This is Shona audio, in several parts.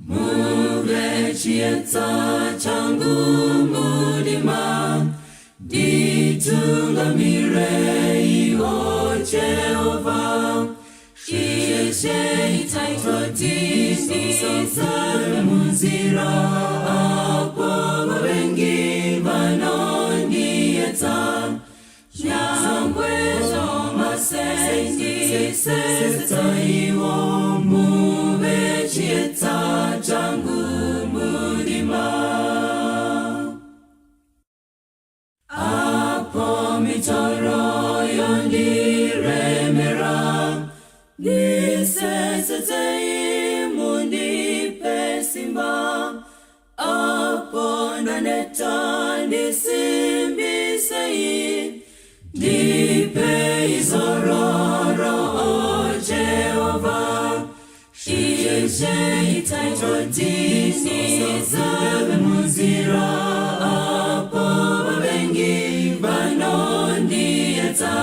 Muve chiedza changu murima, Nditungamireiwo Jehovha. Ishe itai kuti ndisafambe munzira, Apo vavengi vanondiedza. Nyangwe zvaoma sei ndisesetsaiwo, Muve chiedza changu murima. Apo mitoro yondiremera, Ndisesetsei mundipe simba. Apo ndaneta ndisimbisei, Ndipei zororo, o Jehovha. Ishe itai kuti ndisafambe munzira, Apo vavengi vanondiedza.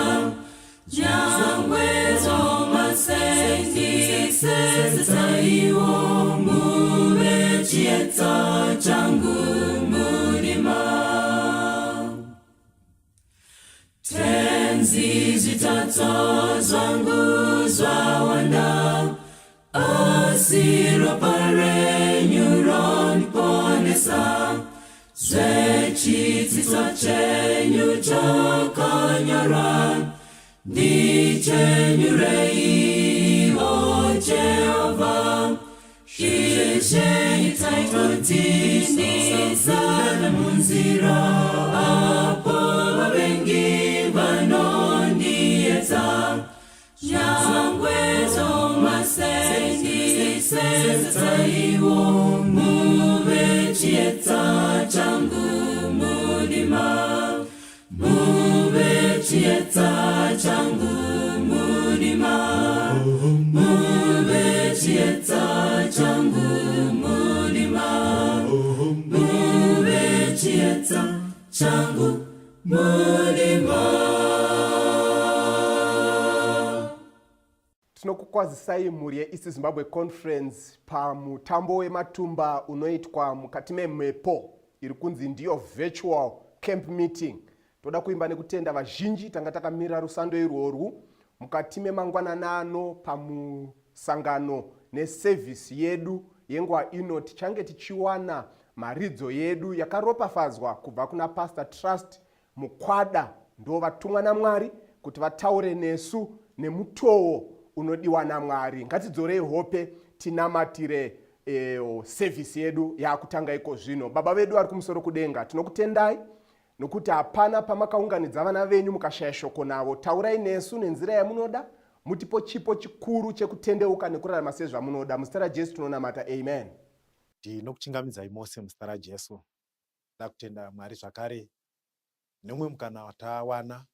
Nyangwe zvaoma sei ndisesetsaiwo, Muve chiedza changu murima. Tenzi zvitadzo zvangu zvawanda, Asi ropa renyu rondiponesa. Zvechitsidzo chenyu chakanyorwa, Ndichenureiwo Jehovha. Ishe itai kuti ndisafambe munzira, Apo vavengi vanondiedza. Nyangwe zvaoma sei ndisesetsaiwo, Muve chiedza changu murima. Muve chiedza changu murima. Muve chiedza changu murima. Muve chiedza changu murima. Tinokukwazisai mhuri yeEast Zimbabwe Conference pamutambo wematumba unoitwa mukati memhepo iri kunzi ndiyo virtual camp meeting. Toda kuimba nekutenda vazhinji tanga takamirira rusando irworwu mukati memangwanana ano pamusangano nesevhisi yedu yenguva ino. Tichange tichiwana mharidzo yedu yakaropafadzwa kubva kuna Pastor Trust Mukwada, ndo vatumwa naMwari kuti vataure nesu nemutowo unodiwa naMwari. Ngatidzorei hope tinamatire sevhisi yedu yaakutanga iko zvino. Baba vedu vari kumusoro kudenga, tinokutendai nokuti hapana pamakaunganidza vana venyu mukashaya shoko navo. Taurai nesu nenzira yamunoda, mutipo chipo chikuru chekutendeuka nekurarama sezvamunoda. Muzita raJesu tinonamata, amen. Ndinokuchingamidzai mose muzita raJesu. Ndoda kutenda Mwari zvakare neumwe mukana watawana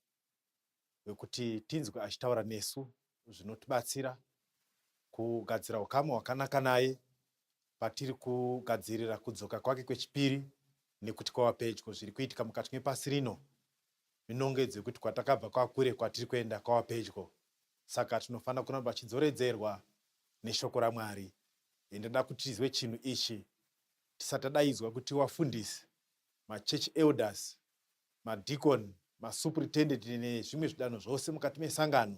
wekuti tinzwe achitaura nesu zvinotibatsira kugadzira ukama hwakanaka naye patiri kugadzirira kudzoka kwake kwechipiri nekuti kwava pedyo. Zviri kuitika mukati mepasi rino minongedzo yekuti kwatakabva kwakure, kwatiri kuenda kwava pedyo. Saka tinofanira kuramba tichidzoredzerwa neshoko raMwari. Ndinoda kuti tizwe chinhu ichi tisati tadaidzwa kuti wafundisi, machurch elders, madeacon, masuperintendent nezvimwe zvidanho zvose mukati mesangano.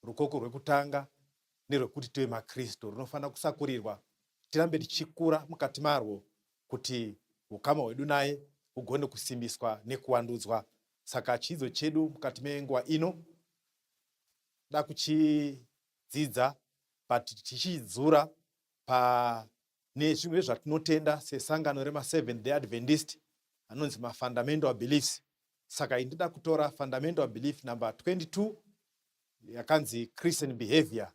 Rukoko rwekutanga nerwekuti tive maKristu runofanira kusakurirwa tirambe tichikura mukati marwo kuti hukama hwedu naye hugone kusimbiswa nekuwandudzwa. Saka chidzidzo chedu mukati menguva ino da kuchidzidza but tichidzura pa nezvimwe zvatinotenda sesangano remaSeventh Day Adventist anonzi mafundamental beliefs. Saka indida kutora fundamental belief number 22 yakanzi Christian behavior,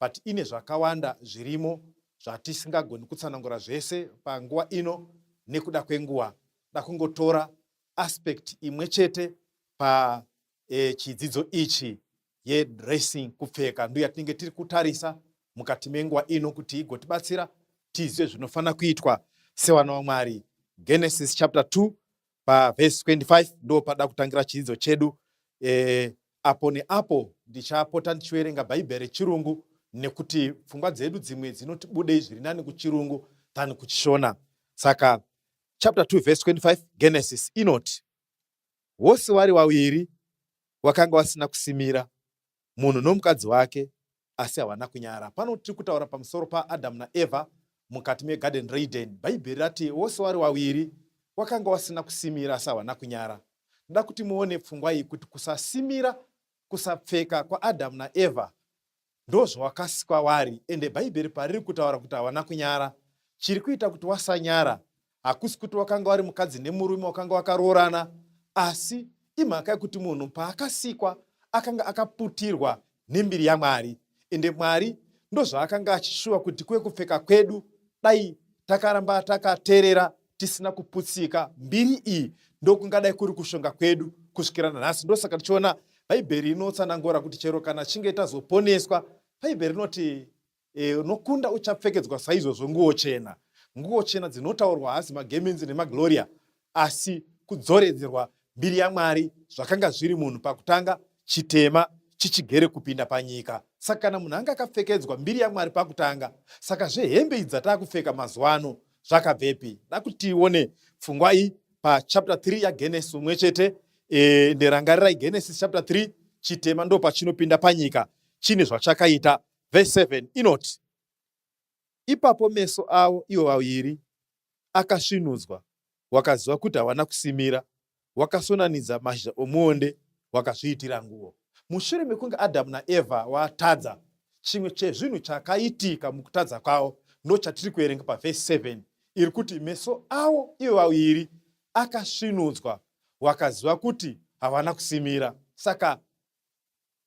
but ine zvakawanda zvirimo zvatisingagoni kutsanangura zvese panguva ino nekuda kwenguva. Da kungotora aspect imwe chete pa chidzidzo ichi yedressing, kupfeka, ndiyo yatinenge tiri kutarisa mukati menguva ino kuti igotibatsira tizive zvinofanira kuitwa sevana vaMwari. Genesis chapter 2 pavhesi 25 ndo pada kutangira chidzidzo chedu. Apo neapo ndichapota ndichiverenga Bhaibheri rechirungu nekuti pfungwa dzedu dzimwe dzinoti budei zviri nani kuchirungu. than kuchishona. Saka chapter 2 verse 25 Genesis inoti, Vose vari vaviri wakanga vasina kusimira, munhu nomukadzi wake, asi havana kunyara. Pano tiri kutaura pamusoro paAdhamu naEvha mukati meGarden reEden. Bhaibheri rati vose vari vaviri wakanga wasina kusimira asi havana kunyara. Ndoda kuti muone pfungwa iyi kuti kusasimira, kusapfeka kwaAdhamu naEvha ndozvawakasikwa wari ende bhaibheri pariri kutaura kuti hawana kunyara chiri kuita kuti wasanyara hakusi kuti wakanga wari mukadzi nemurume wakanga wakaroorana asi imhaka yekuti munhu paakasikwa akanga akaputirwa nembiri yamwari ende mwari ndozvaakanga achishuva kuti kuve kupfeka kwedu dai takaramba takateerera tisina kuputsika mbiri iyi ndokungadai kuri kushonga kwedu kusvikira nanhasi ndosaka tichiona bhaibheri inotsanangura kuti chero kana chinge tazoponeswa bhaibheri rinoti e, unokunda uchapfekedzwa saizvozvo nguo chena nguo chena dzinotaurwa hazi magemenzi nemagloria asi kudzoredzerwa mbiri yamwari zvakanga zviri munhu pakutanga chitema chichigere kupinda panyika saka kana munhu anga akapfekedzwa mbiri yamwari pakutanga saka zvehembe idzi dzataakupfeka mazuva ano zvakabvepi da kuti tione pfungwa iyi pachapter 3 yagenesis umwe chete e, nderangarirai genesis chapter 3 chitema ndo pachinopinda panyika chine zvachakaita verse 7 inoti ipapo meso avo ivo vaviri akasvinudzwa wakaziva kuti hawana kusimira wakasonanidza mashizha omuonde wakazviitira nguo mushure mekunge adhamu naevha watadza chimwe chezvinhu chakaitika mukutadza kwavo ndochatiri kuverenga pavhesi 7 iri kuti meso avo ivo vaviri akasvinudzwa wakaziva kuti havana kusimira saka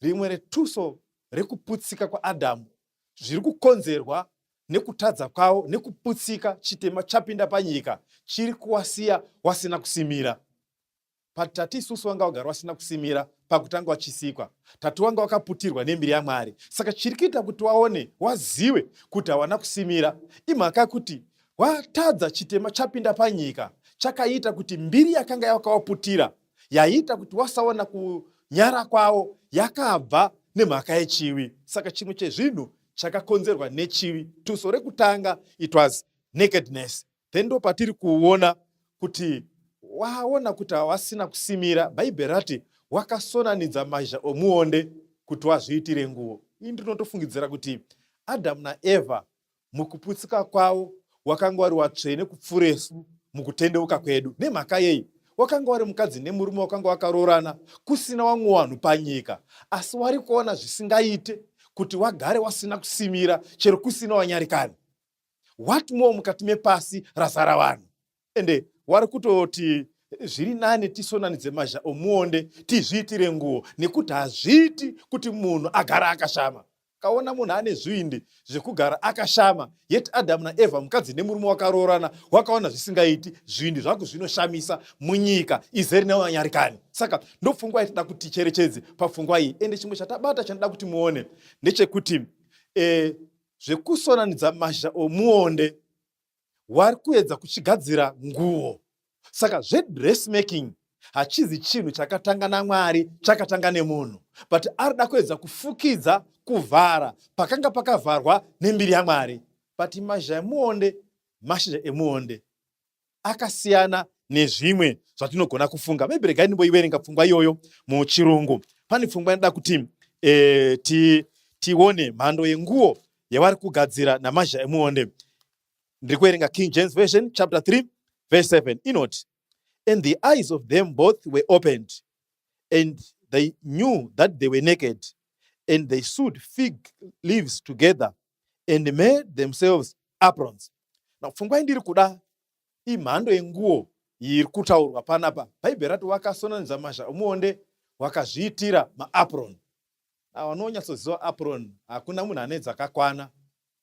rimwe retuso rekuputsika kwaadhamu zviri kukonzerwa nekutadza kwavo nekuputsika chitema chapinda panyika chiri kuwasiya wasina kusimira but tati isusu wanga wagara wasina kusimira pakutanga wachisikwa tati wanga wakaputirwa nembiri yamwari saka chiri kuita kuti waone waziwe kuti hawana kusimira imhaka yekuti watadza chitema chapinda panyika chakaita kuti mbiri yakanga yakawaputira yaiita kuti wasaona kunyara kwavo yakabva nemhaka yechivi saka chimwe chezvinhu chakakonzerwa nechivi tuso rekutanga it was nakedness then ndo patiri kuona kuti waona kuti hawasina kusimira bhaibheri rati wakasonanidza mazha omuonde kuti wazviitire nguo ini ndinotofungidzira kuti adhamu naevha mukuputsika kwavo wakanga wari watsvene kupfuresu mukutendeuka kwedu nemhaka yei wakanga wari mukadzi nemurume wakanga wakaroorana kusina wamwe wanhu panyika asi wari kuona zvisingaite kuti wagare wasina kusimira chero kusina wanyarikani what more mukati mepasi razara vanhu ende wari kutoti zviri nani tisonanidze mazha omuonde tizviitire nguo nekuti hazviiti kuti munhu agara akashama kaona munhu ane zvivindi zvekugara akashama yet adamu naevha mukadzi nemurume wakaroorana wakaona zvisingaiti zvivindi zvako zvinoshamisa munyika izere nevanyarikani saka ndopfungwa yatida kuti ticherechedze papfungwa iyi ende chimwe chatabata chandida kuti muone ndechekuti e, zvekusonanidza mashizha omuonde wari kuedza kuchigadzira nguo saka zvedress making hachizi chinhu chakatanga namwari chakatanga nemunhu but arida kuedza kufukidza kuvhara pakanga pakavharwa nembiri yamwari but mashizha emuonde mashizha emuonde akasiyana nezvimwe zvatinogona kufunga maybe regai ndimboiverenga pfungwa iyoyo muchirungu pane pfungwa inoda kuti e, ti, tione mhando yenguo yavari kugadzira namazha emuonde ndiri kuverenga King James Version chapter 3 verse 7 inoti and the eyes of them both were opened and they knew that they were naked and they sewed fig leaves together and made themselves aprons now pfungwa indiri kuda imhando yenguo iri kutaurwa panapa bhaibheri rati wakasonanidza mazha omuonde wakazviitira maapron vanonyatsoziva apron hakuna munhu ane dzakakwana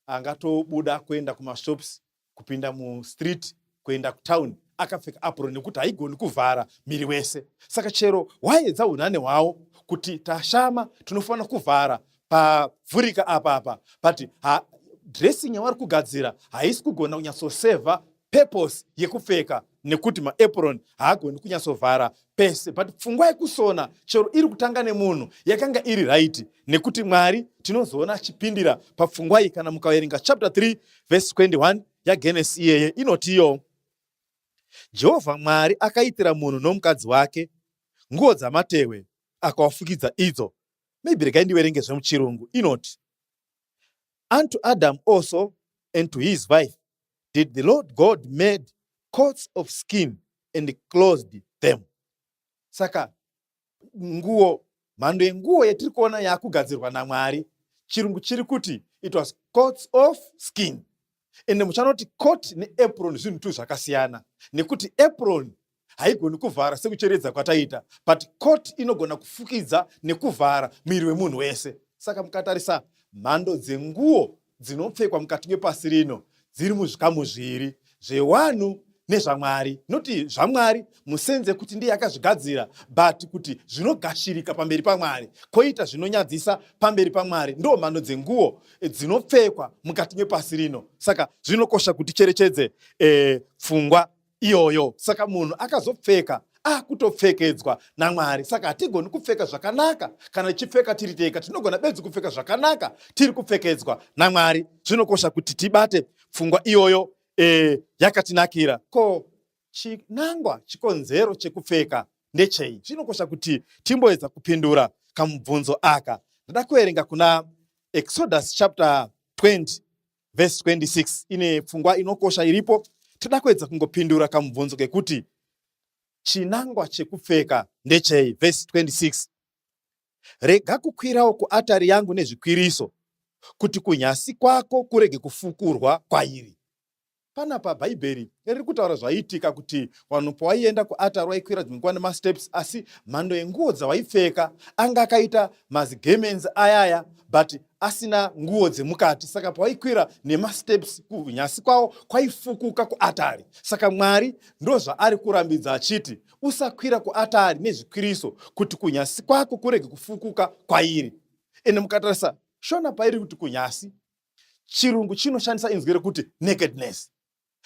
angatobuda kuenda kumashops kupinda mustreet kuenda kutown akapfeka apron nekuti haigoni kuvhara miri wese saka chero waedza unhane hwawo kuti tashama tinofanira kuvhara pavhurika apa apa but ha, dressing yavari kugadzira haisi kugona kunyatsosevha purpose yekupfeka nekuti maapron haagoni kunyatsovhara pese but pfungwa yekusona chero iri kutanga nemunhu yakanga iri right nekuti mwari tinozoona achipindira papfungwa iyi kana mukaverenga chapter 3 verse 21 yaGenesi iyeye inotiyo Jehovha Mwari akaitira munhu nomukadzi wake nguo dzamatehwe akawafukidza idzo. Maybe regai ndiverenge zvemuchirungu inoti Unto Adam also and to his wife did the Lord God made coats of skin and clothed them. Saka nguo, mhando yenguo yatiri kuona yakugadzirwa naMwari, chirungu chiri kuti it was coats of skin. Ende muchanoti coat neapron zvinhu tu zvakasiyana nekuti apron haigoni kuvhara sekucheredza kwataita but coat inogona kufukidza nekuvhara muviri wemunhu wese. Saka mukatarisa mhando dzenguo dzinopfekwa mukati mepasi rino dziri muzvikamu zviri, zvewanhu nezvaMwari. Noti zvaMwari musenze kuti ndiye akazvigadzira, but kuti zvinogashirika pamberi paMwari, koita zvinonyadzisa pamberi paMwari. Ndo mhando dzenguo dzinopfekwa mukati mepasi rino. Saka zvinokosha kuti cherechedze pfungwa iyoyo. Saka munhu akazopfeka akutopfekedzwa naMwari. Saka hatigoni kupfeka zvakanaka kana tichipfeka tiri tega. Tinogona bedzi kupfeka zvakanaka tiri kupfekedzwa naMwari. Zvinokosha kuti tibate pfungwa iyoyo yakatinakira. Ko chinangwa, chikonzero chekupfeka ndechei? Zvinokosha kuti timboedza kupindura kamubvunzo aka. Ndada kuverenga kuna Exodus chapter 20 verse 26 ine pfungwa inokosha iripo. Toda kuedza kungopindura kamubvunzo kekuti chinangwa chekupfeka ndechei. Verse 26, rega kukwirawo kuatari yangu nezvikwiriso, kuti kunyasi kwako kurege kufukurwa kwairi. Panapa Bhaibheri riri kutaura zvaiitika kuti vanhu pawaienda kuatari waikwira dzimwe nguva nemasteps, asi mhando yenguo dzawaipfeka anga akaita mazigemens ayaya but asina nguo dzemukati. Saka pawaikwira nemasteps kunyasi kwawo kwaifukuka kuatari. Saka Mwari ndozvaari kurambidza achiti usakwira kuatari nezvikwiriso kuti kunyasi kwako kurege kufukuka kwairi. Ende mukatarisa Shona pairi kuti kunyasi, chirungu chinoshandisa inzwi rekuti nakedness.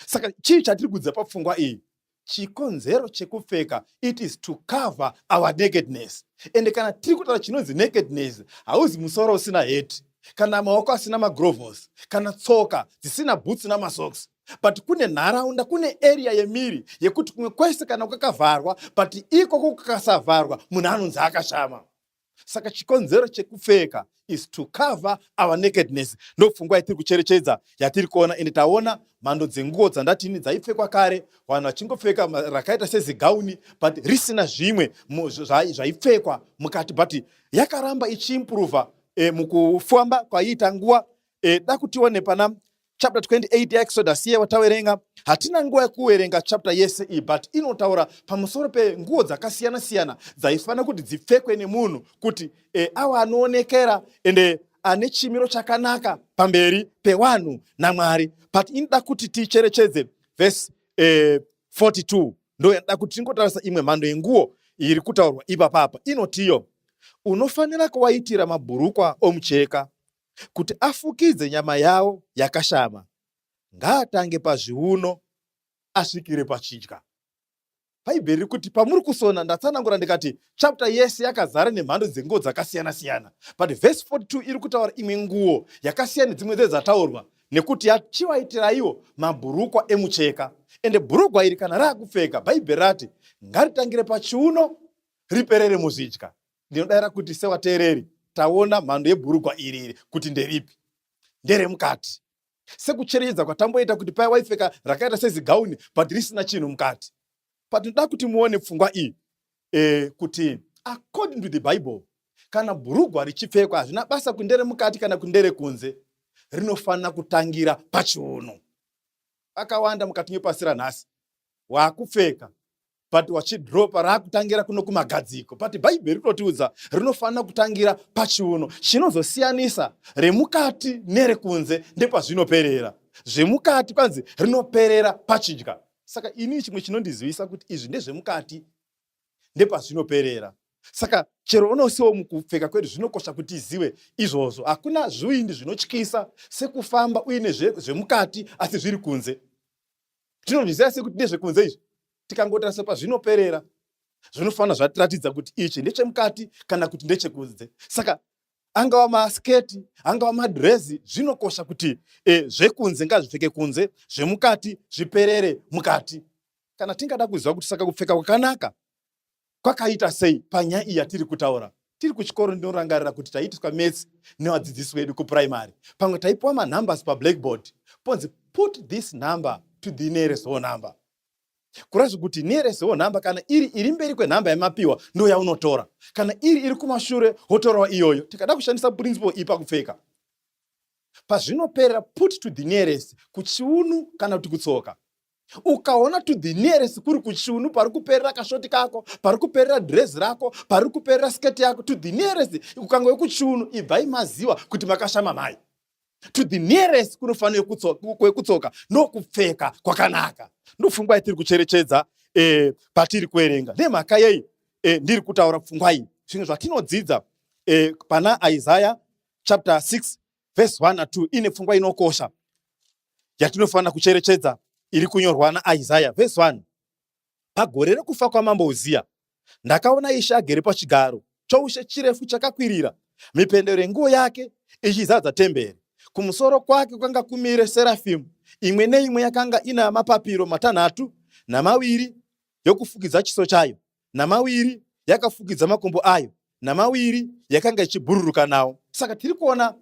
Saka chii chatiri kudzidza papfungwa iyi? Chikonzero chekupfeka, it is to cover our nakedness. Ende kana tiri kutaura chinonzi nakedness, hauzi musoro usina heti, kana maoko asina magrovos, kana tsoka dzisina boots namasocks, but kune nharaunda, kune area yemiri yekuti kumwe kwese kana kwakavharwa, but ikoko kukasavharwa munhu anonzi akashama. Saka chikonzero chekupfeka is to cover our nakedness. Ndopfungwa yatiri kucherechedza, yatiri kuona. Ende taona mhando dzenguo dzandatini dzaipfekwa kare, vanhu vachingopfeka rakaita sezigauni but risina zvimwe zvaipfekwa mukati, but yakaramba ichiimprova mukufamba kwaiita nguva. Da kutione pana chapter 28 yaExodus iye watawerenga. Hatina nguva yekuverenga chapter yese iyi, but inotaura pamusoro penguo dzakasiyana siyana dzaifanira kuti dzipfekwe nemunhu kuti awa anoonekera ende ane chimiro chakanaka pamberi pewanhu naMwari. But inoda kuti ticherechedze verse 42, ndo yanoda kuti tingotarisa imwe mhando yenguo iri kutaurwa ipapapa. Inotiyo unofanira kuwaitira mabhurukwa omucheka kuti afukidze nyama yawo yakashama, ngaatange pazviuno asvikire pachidya. Bhaibheri riri kuti pamuri kusona, ndatsanangura ndikati chapter yese yakazara nemhando dzenguo dzakasiyana siyana, but verse 42 iri kutaura imwe nguo yakasiyana nedzimwe dzedzataurwa, nekuti yachiwaitiraiwo mabhurukwa emucheka. Ende bhurugwa iri kana raakupfeka, Bhaibheri rati ngaritangire pachiuno riperere muzvidya. Ndinodaira kuti sevateereri taona mhando yebhurugwa iri iri kuti nderipi, nderemukati, sekucherechedza kwatamboita kuti paya waipfeka rakaita sezigauni but risina chinhu mukati. But ndinoda kuti muone pfungwa iyi kuti according to the Bible, kana bhurugwa richipfekwa hazvina basa kundere mukati kana kundere kunze, rinofanira kutangira pachiuno. Akawanda mukati mepasi ranhasi wakupfeka but wachidropa raakutangira kuno kumagadziko, but Bhaibheri rinotiudza rinofanira kutangira pachiuno. Chinozosiyanisa remukati nerekunze ndepazvinoperera. Zvemukati kwanzi rinoperera pachidya. Saka ini chimwe chinondizivisa kuti izvi ndezvemukati ndepazvinoperera. Saka chero unosiwo mukupfeka kwedu zvinokosha kuti tizive izvozvo. Hakuna zviwindi zvinotyisa sekufamba uine zvemukati asi zviri kunze. Tinozviziva sekuti ndezvekunze izvi, tikangotarisa pazvinoperera zvinofanira zvatiratidza kuti ichi ndechemukati kana kuti ndechekunze. Saka Angava masketi, angava madhirezi, zvinokosha kuti e, zvekunze ngazvipfeke kunze, zvemukati zviperere mukati. Kana tingada kuziva kuti saka kupfeka kwakanaka kwakaita sei panyaya iyi yatiri kutaura, tiri kuchikoro ndinorangarira kuti taiitiswa maths nevadzidzisi vedu kupuraimary. Pamwe taipiwa manumbers pablackboard, ponzi put this number to the nearest whole number. Kureva kuti nearest whole number kana iri iri mberi kwenhamba yamapiwa ndo yaunotora, kana iri iri kumashure wotorawo iyoyo. Tikada kushandisa principle iyi pakupfeka, pazvinoperera put to the nearest kuchiunu kana kuti kutsoka. Ukaona to the nearest kuri kuchiunu, pari kuperera kashoti kako, pari kuperera dhirezi rako, pari kuperera sketi yako, to the nearest ukangove kuchiunu, ibvai maziva kuti makashama mai. To the nearest kunofanira kwekutsoka nokupfeka kwakanaka. Ndopfungwa yatiri kucherechedza patiri kuverenga. Nemhaka yei ndiri kutaura pfungwa iyi? Zvimwe zvatinodzidza pana Isaiah chapter 6 verse 1 na2 ine pfungwa inokosha yatinofanira kucherechedza iri kunyorwa naIsaya. Verse 1: Pagore rekufa kwamambo Uziya, ndakaona Ishe agere pachigaro choushe chirefu chakakwirira, mipendero yenguo yake ichizadza temberi. Kumusoro kwake kwanga kumire serafimu, imwe neimwe yakanga ina mapapiro matanhatu: namaviri yokufukidza chiso chayo, namaviri yakafukidza makumbo ayo, namaviri yakanga ichibhururuka nawo. Saka tiri kuona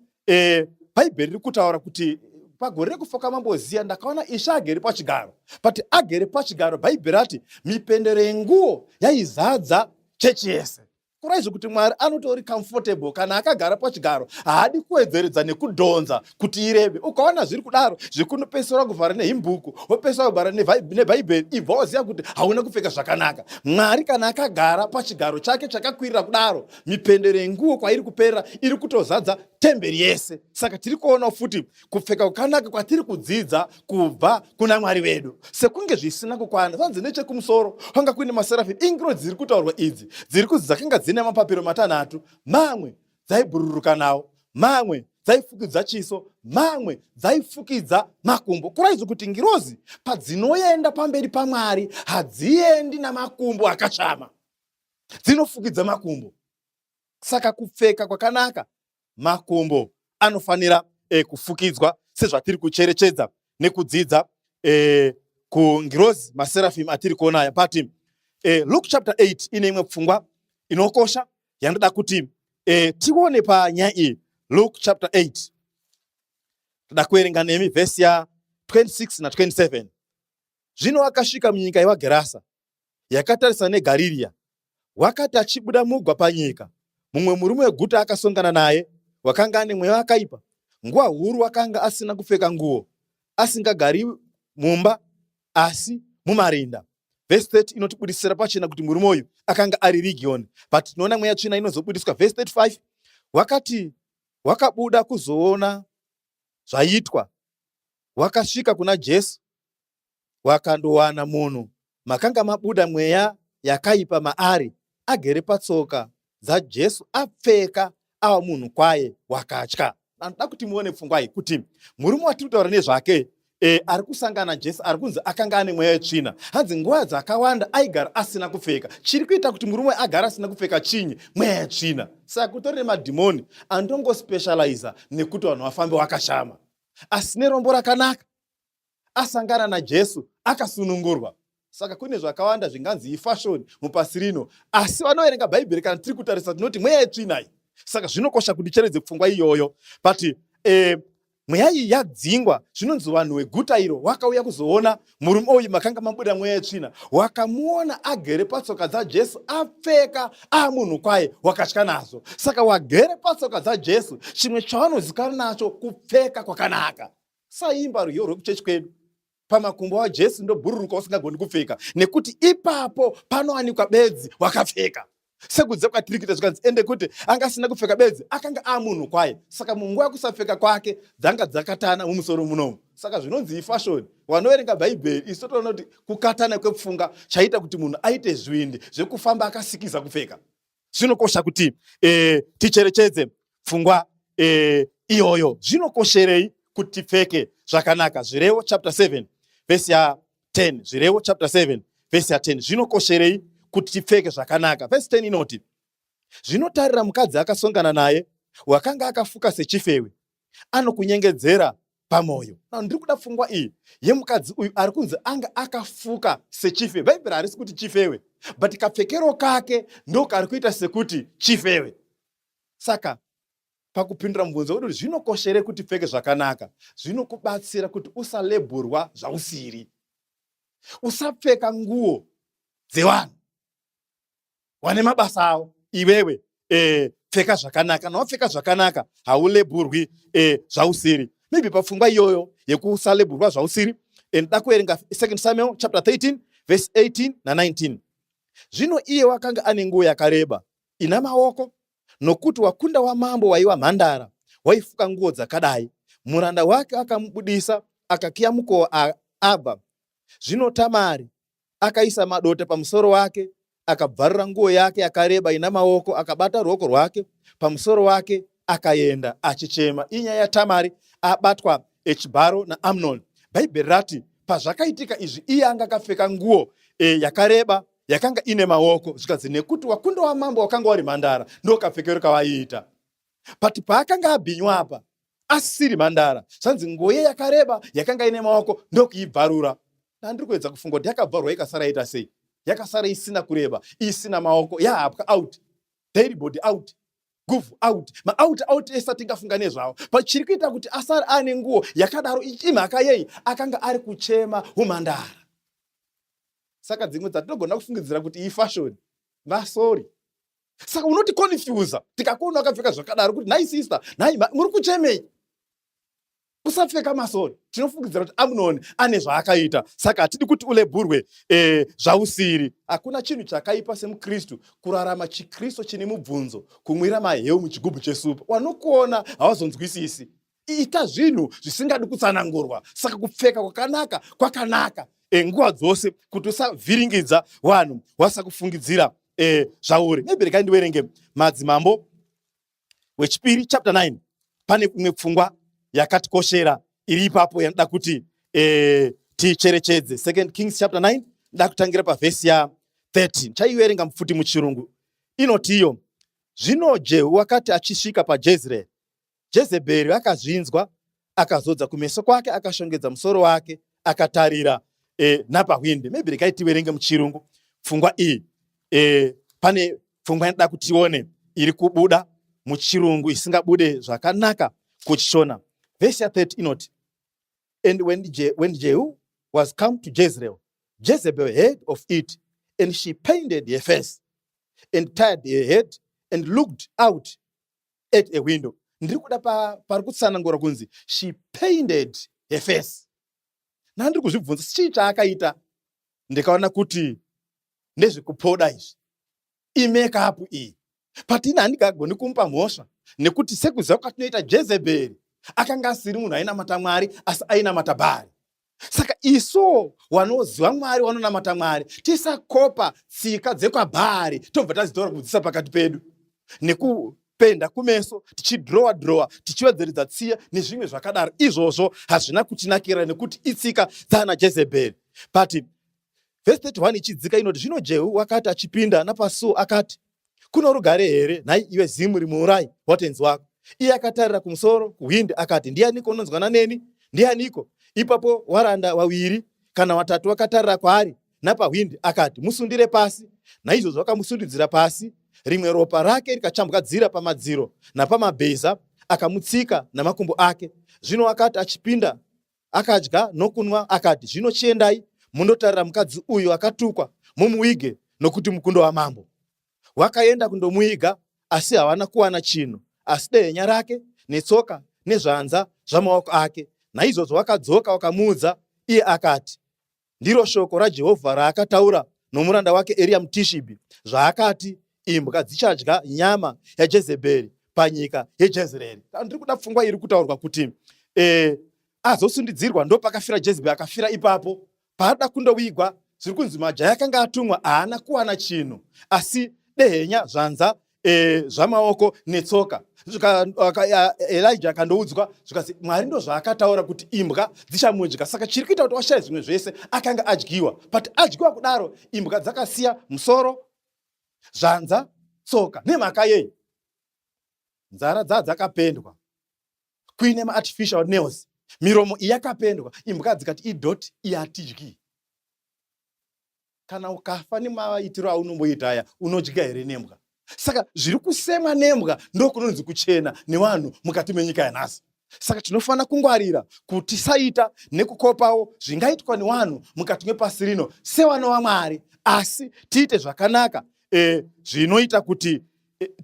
Bhaibheri riri kutaura kuti pagore rekufa kwamambo Uziya ndakaona Ishe agere pachigaro. But agere pachigaro, Bhaibheri rati mipendero yenguo yaizadza chechi yese. Kuraizvo kuti Mwari anotori comfortable kana akagara pachigaro, haadi kuwedzeredza nekudhonza kuti irebe. Ukaona zviri kudaro zvekunopesera kuvhara nehimbuku, wopesera kuvhara nebhaibheri, ibva waziva kuti hauna kupfeka zvakanaka. Mwari kana akagara pachigaro chake chakakwirira kudaro, mipendero yenguo kwairi kuperera iri kutozadza temberi yese. Saka tiri kuona futi kupfeka kwakanaka kwatiri kudzidza kubva kuna Mwari wedu. Sekunge zvisina kukwana, zvanzi nechekumusoro kwanga kuine maserafi, ingiro dziri kutaurwa idzi, dziri kuzi dzakanga dzine mapapiro matanhatu: mamwe dzaibhururuka nawo, mamwe dzaifukidza chiso, mamwe dzaifukidza makumbo. Kuraidzo kuti ngirozi padzinoenda pamberi paMwari hadziendi namakumbo akashama, dzinofukidza makumbo. Saka kupfeka kwakanaka, makumbo anofanira kufukidzwa sezvatiri kucherechedza nekudzidza kungirozi maserafim atiri kuona aya. But Luke chapter 8 ine imwe pfungwa inokosha yandoda kuti tione panyaya iyi. Luke chapter 8, toda kuverenga nemi vhesi ya26 na27. Zvino akasvika munyika yevaGerasa, yakatarisa neGaririya. Wakati achibuda mugwa panyika, mumwe murume weguta akasongana naye, wakanga ane mweya wakaipa. Nguva huru wakanga asina kupfeka nguo, asingagari mumba asi mumarinda. Vhesi 30 inotibudisira pachena kuti murume uyu akanga ari Region, but tinoona mweya tsvina inozobudiswa. Vhesi 35: Wakati wakabuda kuzoona zvaitwa, wakasvika kuna Jesu, wakandowana munhu makanga mabuda mweya yakaipa maari agere patsoka dzaJesu, apfeka, ava munhu kwaye, wakatya. Anoda kuti muone pfungwa iyi kuti murume watiri kutaura nezvake ari kusangana Jesu ari kunzi akanga ane mweya yetsvina. Hanzi nguva dzakawanda aigara asina kupfeka. Chiri kuita kuti murume agara asina kupfeka chinyi? Mweya yetsvina. Saka kutori nemadhimoni andongospecializa nekuti vanhu vafambe wakashama. Asi nerombo rakanaka asangana naJesu, akasunungurwa. Saka kune zvakawanda zvinganzi ifashion mupasi rino, asi vanoverenga Bhaibheri, kana tiri kutarisa tinoti mweya yetsvina iyi. Saka zvinokosha kuti ticheredze pfungwa iyoyo. But mweya iyi yadzingwa, zvinonzi vanhu veguta iro wakauya kuzoona murume uyu makanga mabuda mweya yetsvina. Wakamuona agere patsoka dzaJesu, apfeka, amunhu kwaye, wakatya nazvo. Saka wagere patsoka dzaJesu, chimwe chavanozikanwa nacho kupfeka kwakanaka. Saimba rwiyo rwekuchechi kwedu, pamakumbo aJesu ndobhururuka usingagoni kupfeka, nekuti ipapo panowanikwa bedzi wakapfeka. Sekudza kwatiri kuita, zvikanzi ende kuti anga asina kupfeka bedzi, akanga amunhu kwaye. Saka munguva yekusapfeka kwake dzanga dzakatana mumusoro munomu. Saka zvinonzi ifashion, vanoverenga Bhaibheri, isu totoona kuti kukatana kwepfunga chaita kuti munhu aite zvivindi zvekufamba akasikiza kupfeka. Zvinokosha kuti ticherechedze pfungwa iyoyo. Zvinokosherei kuti tipfeke zvakanaka? Zvirevo chapter 7 vhesi ya10. Zvirevo chapter 7 vhesi ya10. Zvinokosherei kuti tipfeke zvakanaka? Vhesi 10 inoti, zvinotarira mukadzi akasongana naye. wakanga akafuka sechifewe anokunyengedzera pamoyo. Now ndiri kuda pfungwa iyi yemukadzi uyu ari kunzi anga akafuka sechifewe. Bhaibheri harisi kuti chifewe, but kapfekero kake ndokari kuita sekuti chifewe. Saka pakupindura mubvunzo wedu kuti zvinokoshere kuti pfeke zvakanaka, zvinokubatsira kuti usalebhurwa zvausiri. Usapfeka nguo dzevanhu wane mabasa avo iwewe e, pfeka zvakanaka. Kana wapfeka zvakanaka haulebhurwi e, zvausiri. Maybe pafungwa iyoyo yekusalebhurwa zvausiri, e, ndoda kuverenga 2 Samuel chapter 13 verse 18 na 19. Zvino iye wakanga ane nguo yakareba ina maoko, nokuti wakunda wamambo waiva mhandara, waifuka nguo dzakadai. Muranda wake akamubudisa, akakiya mukova abva. Zvino Tamari akaisa madota pamusoro wake, akabvarura nguo yake yakareba ina maoko, akabata ruoko rwake pamusoro wake, akaenda achichema. Inyaya yaTamari abatwa echibharo naAmnoni. Bhaibheri rati pazvakaitika izvi iye anga akapfeka nguo e, yakareba yakanga ine maoko, zvikanzi nekuti wakunda wamambo wakanga wari mhandara, ndokapfekero kavaiita. But paakanga abhinywa apa asiri mhandara, zvanzi nguo iye yakareba yakanga ine maoko ndokuibvarura. Ndandiri kuedza kufunga kuti yakabvarwa ikasara yaita sei, yakasara isina kureba, isina maoko, yahapwa out, dairybody out, guvhu out, maout out ese atingafunga nezvavo. But chiri kuita kuti asare aine nguo yakadaro imhaka yei? Akanga ari kuchema humhandara. Saka dzimwe dzatinogona kufungidzira kuti iyi fashion vasori. Saka unoti confuser tikakuona wakapfeka zvakadaro kuti nhai sister, nhai muri kuchemei? Usapfeka masori. Tinofungidzira kuti Amnoni ane zvaakaita, saka hatidi kuti ulebhurwe e, zvausiri. Hakuna chinhu chakaipa semuKristu kurarama chiKristu chine mubvunzo, kumwira maheu muchigubhu chesupu. Wanokuona hawazonzwisisi. Ita zvinhu zvisingadi kutsanangurwa. Saka kupfeka kwakanaka kwakanaka e, nguva dzose kuti usavhiringidza vanhu wasakufungidzira e, zvauri. Maybe regai ndiverenge Madzimambo wechipiri chapter 9, pane imwe pfungwa yakatikoshera iri ipapo yanoda kuti e, ticherechedze. Second Kings chapter 9, nda kutangira pavhesi ya 13. Chaiverenga mupfuti muchirungu inotiyo, zvino Jehu wakati achisvika paJezreeri, Jezebheri akazvinzwa, akazodza kumeso kwake, akashongedza musoro wake, akatarira e, napahwindi. Maybe regai tiverenge muchirungu pfungwa iyi e, pane pfungwa inoda kuti tione iri kubuda muchirungu isingabude zvakanaka kuchishona. Vhesi ya 30 inoti, and when, Je, when Jehu was come to Jezreel, Jezebel heard of it, and she painted her face and tied her head and looked out at a window. Ndiri kuda pari kutsanangura kunzi she painted her face. Nandiri kuzvibvunza chii chaakaita, ndikaona kuti ndezvekupoda izvi, imekapu iyi. But ini handingagoni kumupa mhosva nekuti sekuziva kwatinoita Jezebheri akanga asiri munhu ainamata Mwari, asi ainamata Bhaari. Saka isuwo wanoziva Mwari, wanonamata Mwari, tisakopa tsika dzekwaBhaari tobva tadzitora kudzisa pakati pedu nekupenda kumeso, tichidrowa drowa, tichiwedzeredza tsiya nezvimwe zvakadaro. Izvozvo hazvina kutinakira nekuti itsika dzaana Jezebheri. But vhesi 31 ichidzika inoti, zvino Jehu wakati achipinda napasuo akati, kuno rugare here nhai iwe Zimuri muurayi watenzi wako? Iye akatarira kumusoro kuhwindi akati, ndianiko unonzwana neni? Ndianiko? Ipapo waranda wawiri kana watatu wakatarira kwaari napahwindi akati, musundire pasi. Naizvozvo vakamusundidzira pasi, rimwe ropa rake rikachambwadzira pamadziro napamabheza, akamutsika namakumbo ake. Zvino akati achipinda akadya nokunwa, akati, zvino chiendai mundotarira mukadzi uyu akatukwa, mumuwige, nokuti mukundo wamambo. Wakaenda kundomuiga, asi havana kuwana chinhu, asi dehenya rake netsoka nezvanza zvamaoko ake. Naizvozvo wakadzoka wakamuudza, iye akati, ndiro shoko raJehovha raakataura nomuranda wake Eria muTishibhi, zvaakati, imbwa dzichadya nyama yaJezebheri panyika yeJezreeri. Ndiri kuda pfungwa iri kutaurwa kuti e, azosundidzirwa ndopakafira Jezebheri, akafira ipapo paada kundowigwa. Zviri kunzi majaya akanga atumwa haana kuwana chinhu asi dehenya, zvanza e, zvamaoko netsoka. Elija akandoudzwa zvikanzi Mwari ndo zvaakataura kuti imbwa dzichamudya. Saka chiri kuita kuti washaye zvimwe zvese akanga adyiwa, but adyiwa kudaro imbwa dzakasiya musoro, zvanza, tsoka. Nemhaka yei? Nzara dzaa dzakapendwa kuine maartificial nails, miromo iyi yakapendwa, imbwa dzikati idot iyi hatidyi. Kana ukafa nemaitiro aunomboita aya, unodya here nembwa? Saka zviri kusemwa nembwa ndokunonzi kuchena nevanhu mukati menyika yanhasi. Saka tinofanira kungwarira kuti tisaita nekukopawo zvingaitwa nevanhu mukati mepasi rino sevana vaMwari, asi tiite zvakanaka zvinoita kuti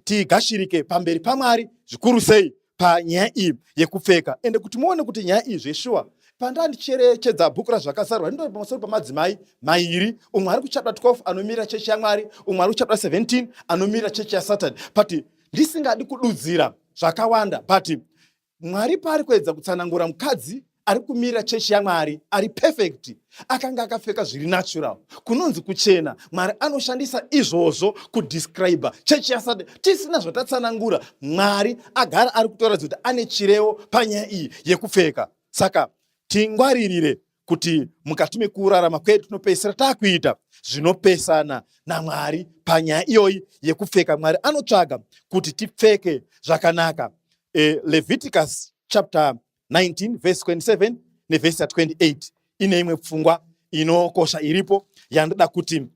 tigashirike pamberi paMwari, zvikuru sei panyaya iyi yekupfeka. Ende kuti muone kuti nyaya iyi zveshuwa, pandandicherechedza bhuku raZvakazarurwa rindori pamusoro pamadzimai mairi, umwe ari kuchapter 12 anomirira chechi yaMwari, umwe ari kuchapter 17 anomirira chechi yaSatani. But ndisingadi kududzira zvakawanda, but Mwari paari kuedza kutsanangura mukadzi ari kumirira chechi yaMwari ari perfect, akanga akapfeka zviri natural, kunonzi kuchena, Mwari anoshandisa izvozvo kudescribe chechi yaSatani. Tisina zvatatsanangura, Mwari agara ari kutoratidza kuti ane chirevo panyaya iyi yekupfeka. Saka tingwaririre kuti mukati mekurarama kwedu tinopedzisira takuita zvinopesana naMwari panyaya iyoyi yekupfeka. Mwari anotsvaga kuti tipfeke zvakanaka. Leviticus chapter 19 verse 27 nevhesi ya 28 ine imwe pfungwa inokosha iripo yandoda kuti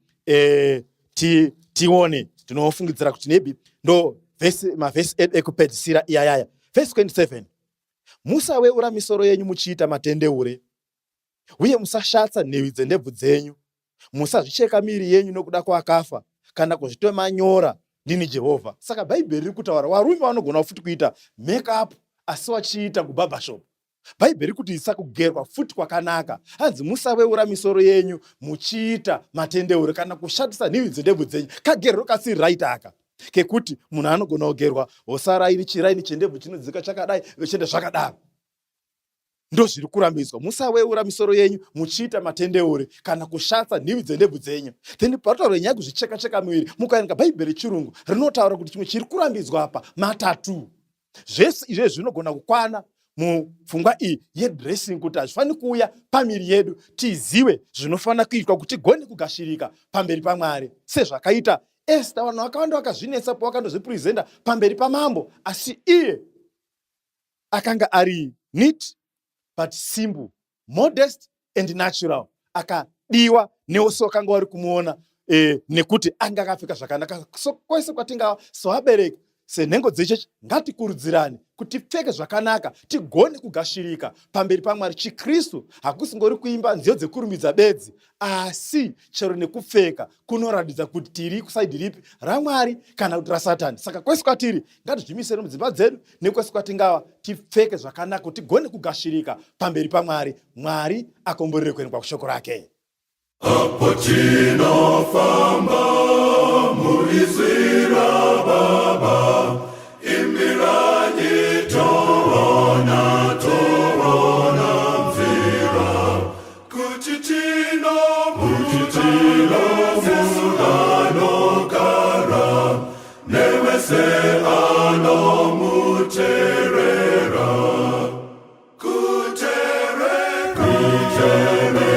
tione. Tinofungidzira kuti maybe ndo mavhesi edu ekupedzisira iyayaya. Vhesi 27: musaweura misoro yenyu muchiita matendeure, uye musashatsa nhewi dzendebvu dzenyu. Musazvicheka miviri yenyu nokuda kwakafa, kana kuzvitema nyora. Ndini Jehovha. Saka Bhaibheri riri kutaura varume vanogona futi kuita make up asi vachiita kubarbershop. Bhaibheri kuti isa kugerwa futi kwakanaka. Hanzi musaveura misoro yenyu muchiita matendeure kana kushatisa nhivi dzendebvu dzenyu. Kagerero kasiri right aka kekuti munhu anogona kugerwa hosara iri chiraini chendebvu chinodzika chakadai, vechienda zvakadaro. Ndozviri kurambidzwa. Musaweura misoro yenyu muchiita matendeure kana kushatsa nhivi dzendebvu dzenyu. Then patotaurwa nyaya yekuzvicheka-cheka miviri, mukaerenga Bhaibheri rechirungu rinotaura kuti chimwe chiri kurambidzwa apa matatu. Zvese izvezvi zvinogona kukwana mupfungwa iyi yedressing, kuti hazvifaniri kuuya pamiri yedu. Tizive zvinofanira kuitwa kuti tigone kugashirika pamberi paMwari, sezvakaita Esther. Vanhu vakawanda vakazvinetsa pavakandozvipresenta pamberi pamambo, asi iye akanga ari neat but simple, modest and natural, akadiwa newose wakanga wari kumuona nekuti anga akapfeka zvakanaka. So kwese kwatingava sevabereki, senhengo dzechechi, ngatikurudzirane kuti tipfeke zvakanaka tigone kugashirika pamberi paMwari. ChiKristu hakusingori kuimba nziyo dzekurumbidza bedzi, asi chero nekupfeka kunoratidza kuti tiri kusaidi ripi, raMwari kana kuti raSatani. Saka kwese kwatiri, ngatizvimisere mudzimba dzedu nekwese kwatingava, tipfeke zvakanaka kuti tigone kugashirika pamberi paMwari. Mwari akomborere kuendekwa kushoko rake. Apo tinofamba muizwi raBaba, imbiranyi toona, toona nzira, kuti tino Jesu anogara, nevese anomuteerera. Kutere, kutere,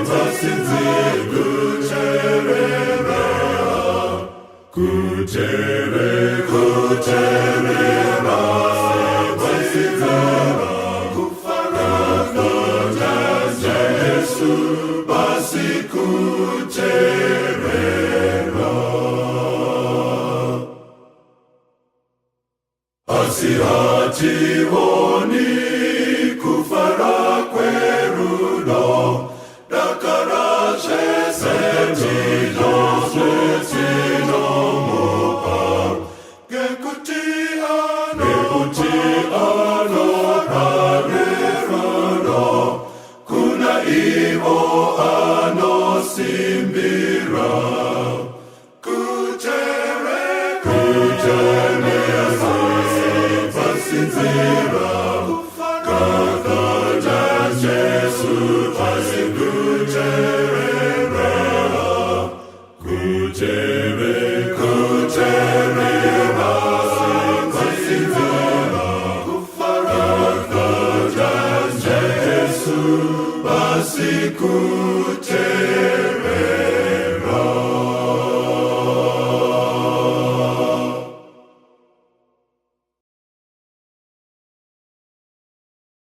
vasinzi, kuterera, kutere, kuterera, vasinzi, kufara Jesu, basi kuterera. Asi hationi kufara kwerudo, dakara zvese tinomupa, ngekuti anopa nerudo kuna ivo anosimbira. Kutere, kutere, vasinzira, kakata Jesu, pasi kuterera, kutere, kuterera, vasinzira, kakata Jesu, pasi kuterera.